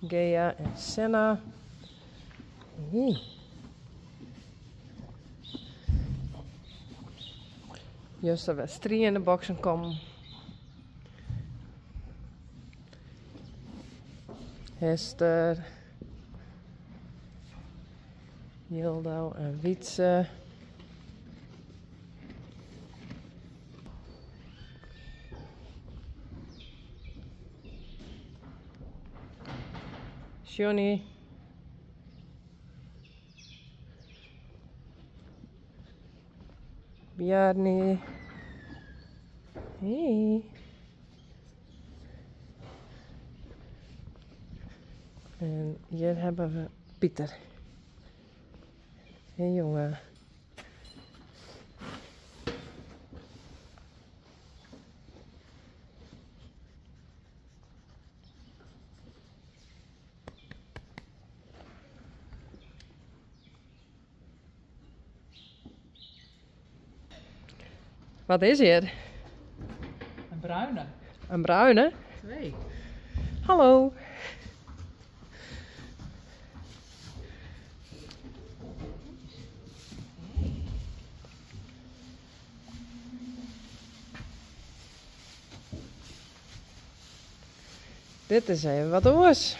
Gea en Senna. Hey. Juster wer strie yn de boksen kommen. Hester, Jildau en Wietse. Johnny. Bjarni. Hey. En hier hebben we Pieter. Hey jongen. Wat is hier? Een bruine. Een bruine? Twee. Hallo. Dit is even wat oars.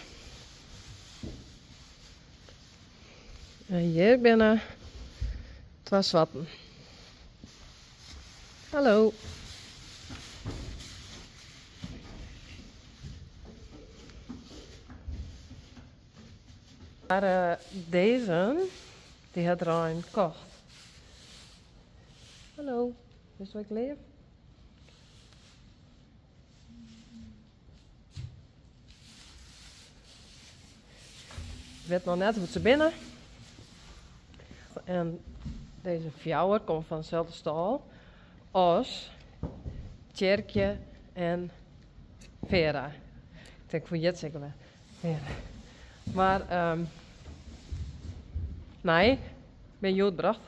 En hier binnen twa swarten. Hallo. Maar deze, die had Ryan kocht. Hallo, is wat ik leef? Ik weet nog net hoe ze binnen. En deze fjouwer komt van dezelfde stal als Tjerkje en Vera. Ik denk voor Jet zeker wel. Vera. Maar, nee, ben je bracht.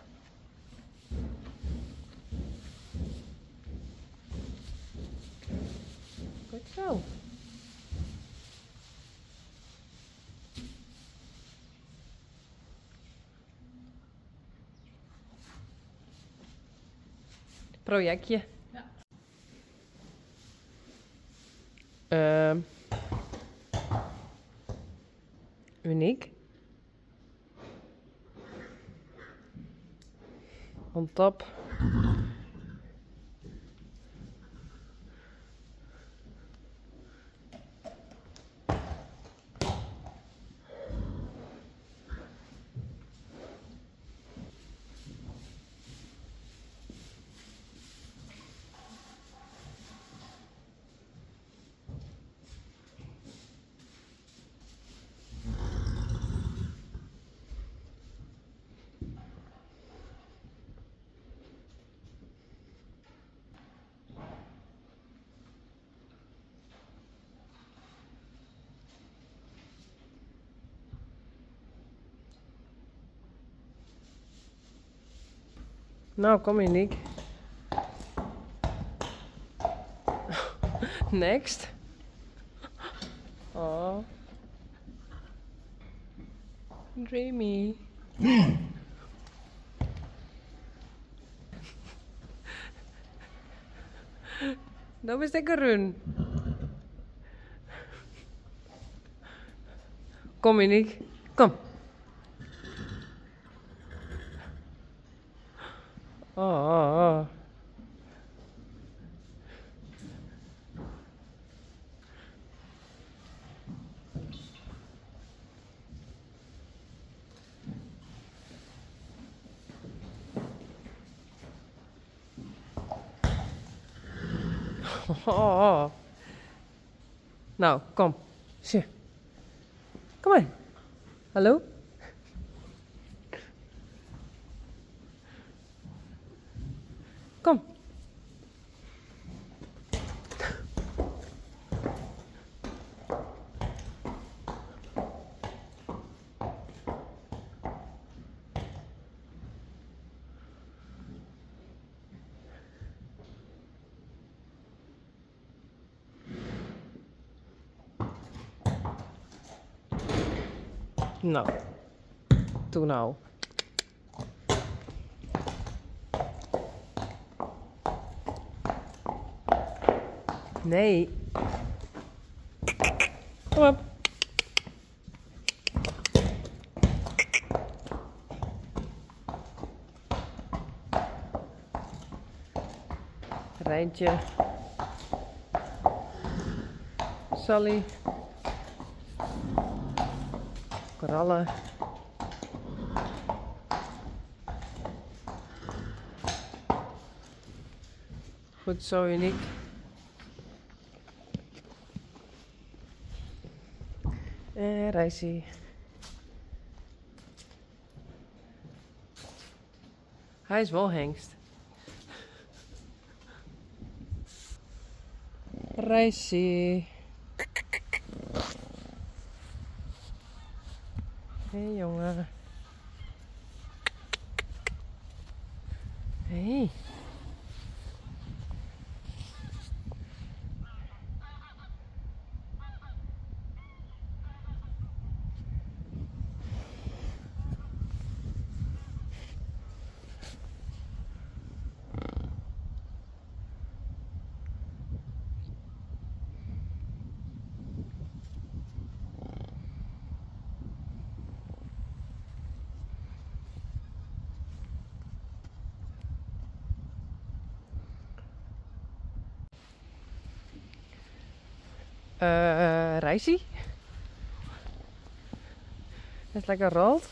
Goed zo. Projectje. Ja. Uniek. On top. Nou, kom je, Niek. Next. Oh. Dreamy. Dat is de run. Kom, Niek. Kom. Oh, oh, oh. Oh. Nou, kom. Zie. Kom maar. Hallo? Kom. Nou, toe nou. Nee. Kom op. Rijntje. Sally. Korallen. Goed zo, Uniek. En Reisie. Hij is wel hengst. Reisie. Hé hey, jongen. Hey. Reisie. Het is lekker rood.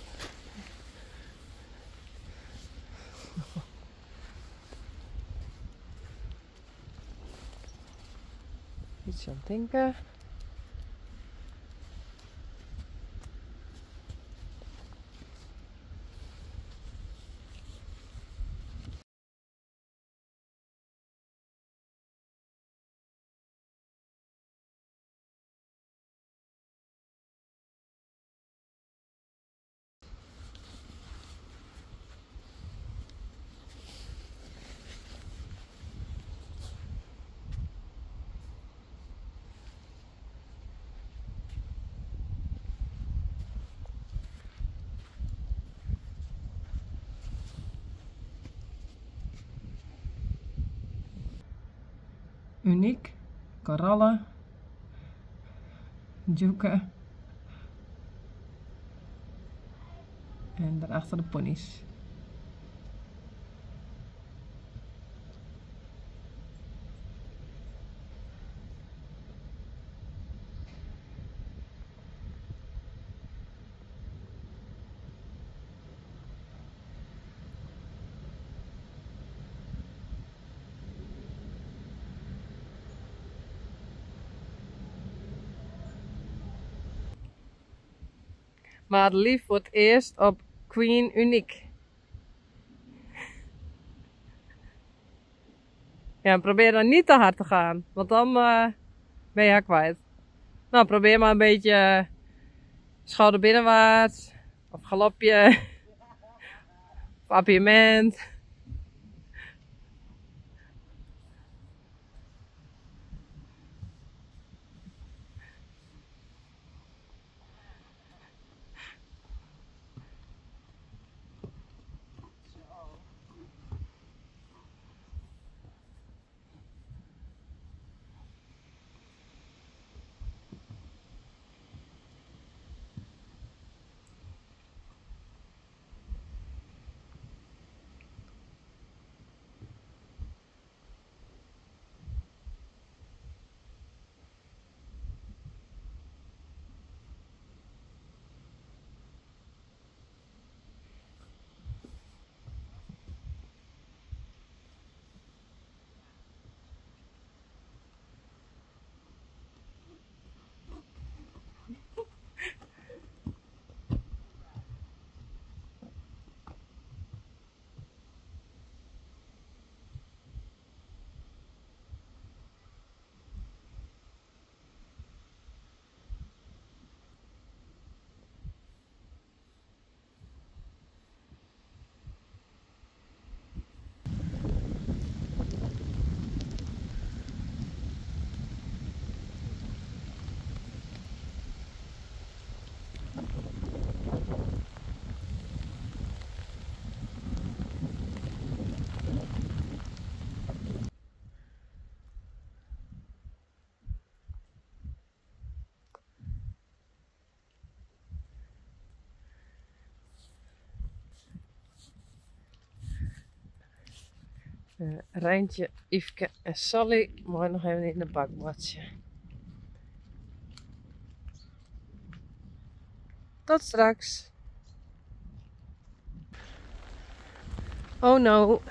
Iets aan het denken. Uniek, korallen, Djoeke en daarachter de ponies. Maar lief voor het eerst op Queen Uniek. Ja, probeer dan niet te hard te gaan, want dan ben je haar kwijt. Nou, probeer maar een beetje schouder binnenwaarts, of galopje, of appiëment. Reintje, Yfke en Sally meie noch even yn de bak boartsje. Tot straks. Oh no.